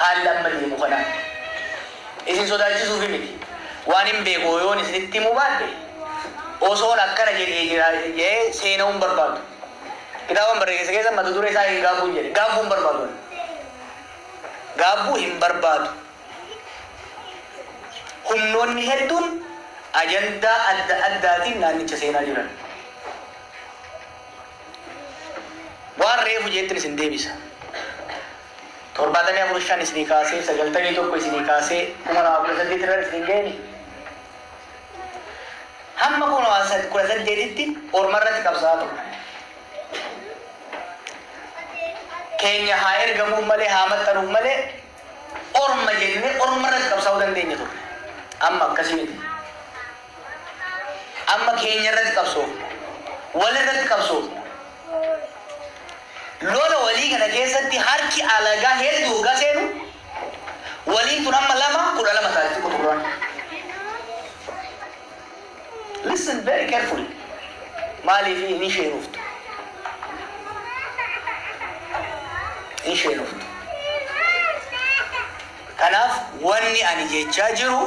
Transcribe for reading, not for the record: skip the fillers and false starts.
Haalli amma deemu kanaan. Isin sodaachisuufi miti. Waanin beeku yoon isinitti himuu baadhe osoon akkana jedhee jira jedhee seena'uu hin barbaadu. Kitaaban barreesse keessa mata duree isaa hin gaabbuun jedhe. Gaabbuu hin barbaadu ani. Gaabbuu hin barbaadu. Humnoonni hedduun ajandaa adda addaatiin naannicha seenaa jiran. Waan reefu jeettin isin deebisa. 74 5 isinii kaasee, 91 isinii kaasee, 2018 irra isin ga'eeni. Hamma 2018tti orma irratti qabsaa'aa turre. Keenya haa ergamuuf malee, haa maxxanuuf malee orma jennee orma irratti qabsaa'uu dandeenya turre. Amma akkasii miti. Amma keenya irratti qabsoofna. Wal irratti qabsoofna. Lola walii kana keessatti harki alagaa hedduu hoggaa seenu, waliin tun amma lama 12 taati xiqqo turraan. Listen very carefully. Maaliif hin isheenuftu? Hin isheenuftu. Kanaaf wanni ani jechaa jiru